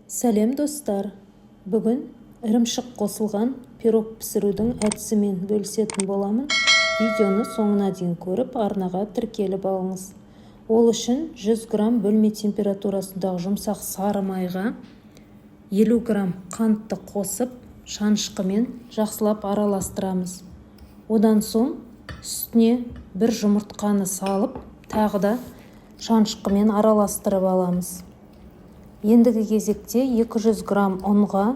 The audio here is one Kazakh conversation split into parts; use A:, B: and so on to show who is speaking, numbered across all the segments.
A: Сәлем, достар! Бүгін ірімшік қосылған пирог пісірудің әдісімен бөлісетін боламын. Видеоны соңына дейін көріп, арнаға тіркеліп алыңыз. Ол үшін 100 грамм бөлме температурасындағы жұмсақ сары майға 50 грамм қантты қосып, шанышқымен жақсылап араластырамыз. Одан соң үстіне бір жұмыртқаны салып, тағы да шанышқымен араластырып аламыз. Ендігі кезекте 200 грамм ұнға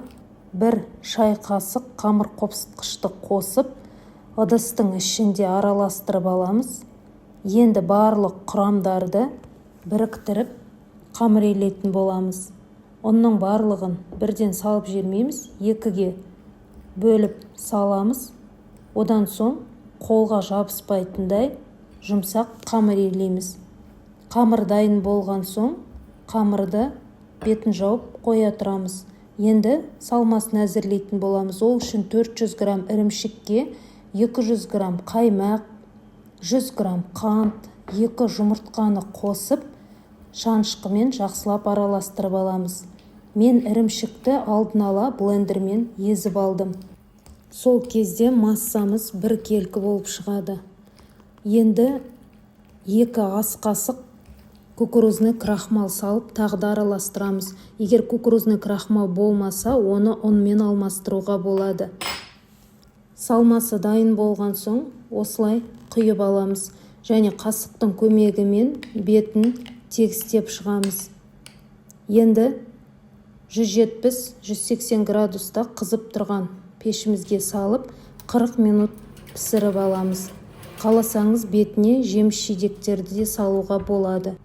A: 1 шай қасық қамыр қопсытқышты қосып, ыдыстың ішінде араластырып аламыз. Енді барлық құрамдарды біріктіріп, қамыр илейтін боламыз. Ұнның барлығын бірден салып жібермейміз, екіге бөліп саламыз. Одан соң қолға жабыспайтындай жұмсақ қамыр илейміз. Қамыр дайын болған соң, қамырды бетін жауып қоя тұрамыз. Енді салмасын әзірлейтін боламыз. Ол үшін 400 грамм ірімшікке 200 грамм қаймақ, 100 грамм қант, екі жұмыртқаны қосып, шанышқымен жақсылап араластырып аламыз. Мен ірімшікті алдын ала блендермен езіп алдым. Сол кезде массамыз біркелкі болып шығады. Енді 2 ас қасық кукурузный крахмал салып, тағы да араластырамыз. Егер кукурузный крахмал болмаса, оны ұнмен алмастыруға болады. Салмасы дайын болған соң, осылай құйып аламыз және қасықтың көмегімен бетін тегістеп шығамыз. Енді 170-180 градуста қызып тұрған пешімізге салып, 40 минут пісіріп аламыз. Қаласаңыз, бетіне жеміс жидектерді де салуға болады.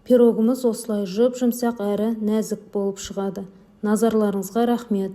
A: Пирогымыз осылай жұп-жұмсақ әрі нәзік болып шығады. Назарларыңызға рахмет!